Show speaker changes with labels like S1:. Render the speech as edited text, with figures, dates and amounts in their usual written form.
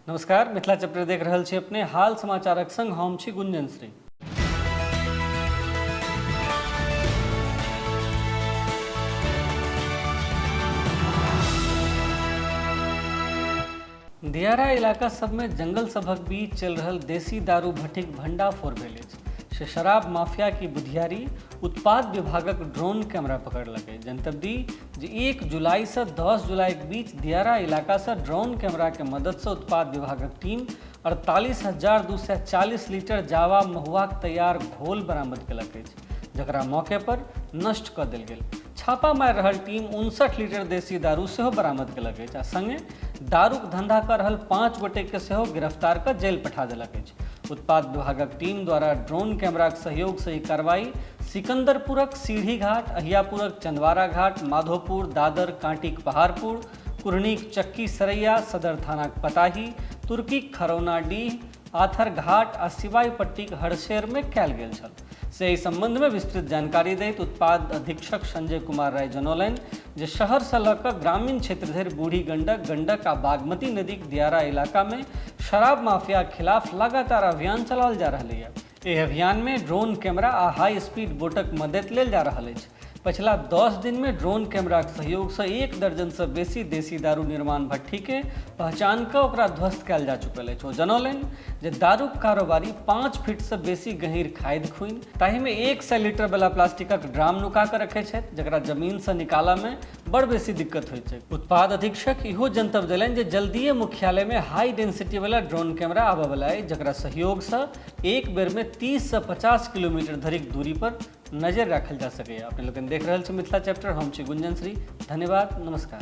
S1: नमस्कार, मिथिला चैप्टर देख रहल छी अपने। हाल समाचारक संग हम छी गुंजन श्री। दियारा इलाका सबमे जंगल सभक बीच चलि रहल देसी दारू भट्ठीक भंडाफोड़ भेल अछि। से शराब माफिया की बुधियारी उत्पाद विभागक ड्रोन कैमरा पकड़लक अछि। जनतब दी जे 1 जुलाईसँ 10 जुलाईक बीच दियारा इलाकासँ ड्रोन कैमराके मददसँ उत्पाद विभागक टीम 48,240 लीटर जावा महुआक तैयार घोल बरामद केलक अछि, जकरा मौके पर नष्ट कऽ देल गेल। छापा मारि रहल टीम 59 लीटर देसी दारू सेहो बरामद केलक अछि आ संगे दारूक धंधा कऽ रहल 5 गोटेके सेहो गिरफ्तार कऽ जेल पठा देलक अछि। उत्पाद विभागक टीम द्वारा ड्रोन कैमराक सहयोगसँ ई कार्रवाई सिकंदरपुरक सीढ़ी घाट, अहियापुरक चंदवारा घाट, माधोपुर, दादर, कांटीक पहाड़पुर, कुरहनीक चक्की सरैया, सदर थानाक पताही, तुर्कीक खरौना डीह, आथर घाट आ सिवाईपट्टीक हरशेरमे कयल गेल छल। से एहि संबंधमे विस्तृत जानकारी दैत उत्पाद अधीक्षक संजय कुमार राय जनौलनि जे शहरसँ लऽ कऽ ग्रामीण क्षेत्र धरि बूढ़ी गंडक, गंडक आ बागमती नदीक दियारा इलाकामे शराब माफियाक खिलाफ लगातार अभियान चलाओल जा रहलैए। एहि अभियानमे ड्रोन कैमरा आ हाई स्पीड बोटक मदति लेल जा रहल अछि। पछिला 10 दिनमे ड्रोन कैमराक सहयोगसँ एक दर्जनसँ बेसी देसी दारू निर्माण भट्ठीके पहचान कऽ ओकरा ध्वस्त कयल जा चुकल अछि। ओ जनौलनि जे दारूक कारोबारी 5 फीटसँ बेसी गहींर खादि खुनि ताहिमे 100 लीटर बला प्लास्टिकक ड्राम नुका कऽ रखैत छथि, जकरा जमीनसँ निकालऽमे बड़ बेसी दिक्कत होइत छैक। उत्पाद अधीक्षक इहो जनतब देलनि जे जल्दिए मुख्यालयमे हाई डेंसिटी बला ड्रोन कैमरा आबऽ बला अछि, जकरा सहयोगसँ एक बेरमे 30 सँ 50 किलोमीटर धरिक दूरी पर नजरि राखल जा सकैए। अपने लोकनि देख रहल छी मिथिला चैप्टर, हम छी गुंजन श्री। धन्यवाद, नमस्कार।